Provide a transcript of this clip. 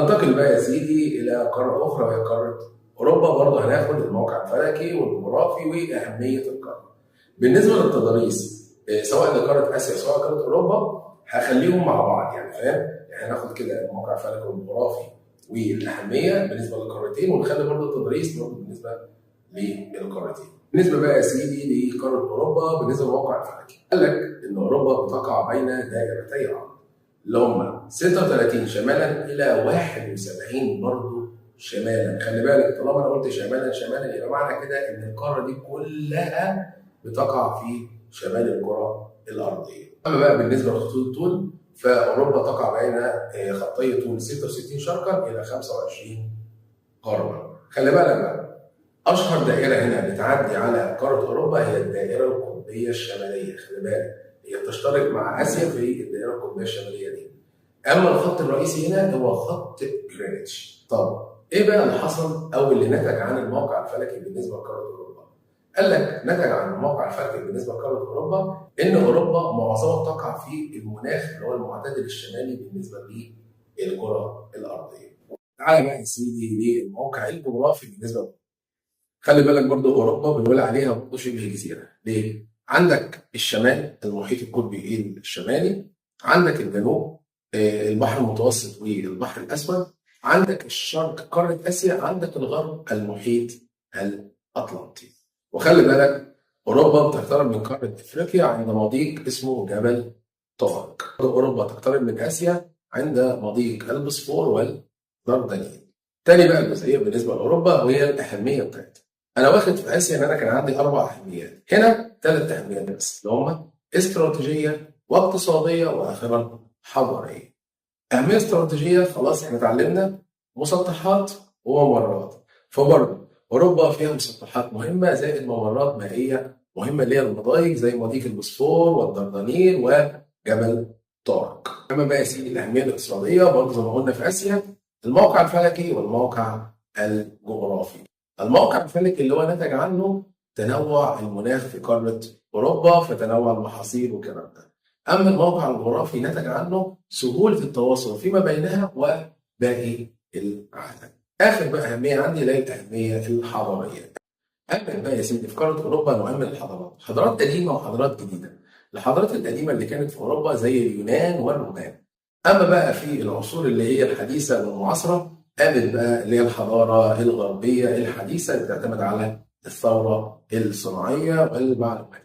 ننتقل بقى يا سيدي الى قارة اخرى وهي قارة اوروبا. برضه هناخد الموقع الفلكي والجغرافي واهمية القارة. بالنسبة للتضاريس سواء لقاره اسيا سواء قارة اوروبا هخليهم مع بعض، يعني فاهم؟ يعني هناخد كده الموقع الفلكي والجغرافي والاهميه بالنسبة للقارتين، ونخلي برضه التضاريس برضه بالنسبة للقارتين. بالنسبة بقى يا سيدي لقاره اوروبا، بالنسبة للموقع الفلكي، قال لك ان اوروبا بتقع بين دائرتي عرض اللي هم 36 شمالا الى 71 برضه شمالا. خلي بالك طالما انا قلت شمالا شمالا يبقى معنى كده ان القارة دي كلها بتقع في شمال الكره الارضية. اما بقى بالنسبة لخطوط الطول فاوروبا تقع بين خطي طول 66 شرقا الى 25 غربا. خلي بالك بقى اشهر دائرة هنا بتعدي على قارة اوروبا هي الدائرة القطبيه الشمالية. خلي بالك هي بتشترك مع اسيا في الدائرة القطبيه الشمالية دي. اما الخط الرئيسي هنا هو خط جرينتش. طب ايه بقى اللي حصل او اللي نتج عن الموقع الفلكي بالنسبة لقاره اوروبا؟ قال لك نتج عن الموقع الفلكي بالنسبة لقاره اوروبا ان اوروبا معظمها تقع في المناخ اللي هو المعتدل الشمالي بالنسبة للكرة الارضية. تعالى بقى يا سيدي للموقع الجغرافي بالنسبة لأوروبا. خلي بالك برضه اوروبا بنقول عليها برضه شبه جزيرة، ليه؟ عندك الشمال المحيط القطبي الشمالي، عندك الجنوب البحر المتوسط والبحر الاسود، عندك الشرق قارة اسيا، عندك الغرب المحيط الاطلنطي. وخلي بالك اوروبا بتقترب من قارة افريقيا عند مضيق اسمه جبل طارق. اوروبا تقترب من اسيا عند مضيق البوسفور والدردنيل. تاني بقى جزئية بالنسبة لاوروبا وهي الاهمية بتاعتها. انا واخد في اسيا ان انا كان عندي 4 اهميات، هنا 3 اهميات بس اللي هم استراتيجية واقتصادية واخيرا حضارية. اهمية استراتيجية خلاص احنا اتعلمنا مسطحات وممرات، فبرضه اوروبا فيها مسطحات مهمة زائد ممرات مائية مهمة اللي هي المضايق زي مضيق البوسفور والدردنيل وجبل طارق. اما بقى يا سيدي الاهمية الاقتصادية برضه زي ما قلنا في اسيا الموقع الفلكي والموقع الجغرافي. الموقع الفلكي اللي هو نتج عنه تنوع المناخ في قارة أوروبا فتنوع المحاصيل والكلام ده. أما الموقع الجغرافي نتج عنه سهولة التواصل فيما بينها وباقي العالم. آخر بقى أهمية عندي اللي هي الأهمية الحضارية. أما بقى يا سيدي في قارة أوروبا نوعين من الحضارات، حضارات قديمة وحضارات جديدة. الحضارات القديمة اللي كانت في أوروبا زي اليونان والرومان. أما بقى في العصور اللي هي الحديثة والمعاصرة قامت بقى اللي هي الحضارة الغربية الحديثة اللي بتعتمد على الثورة الصناعية والمعلوماتية.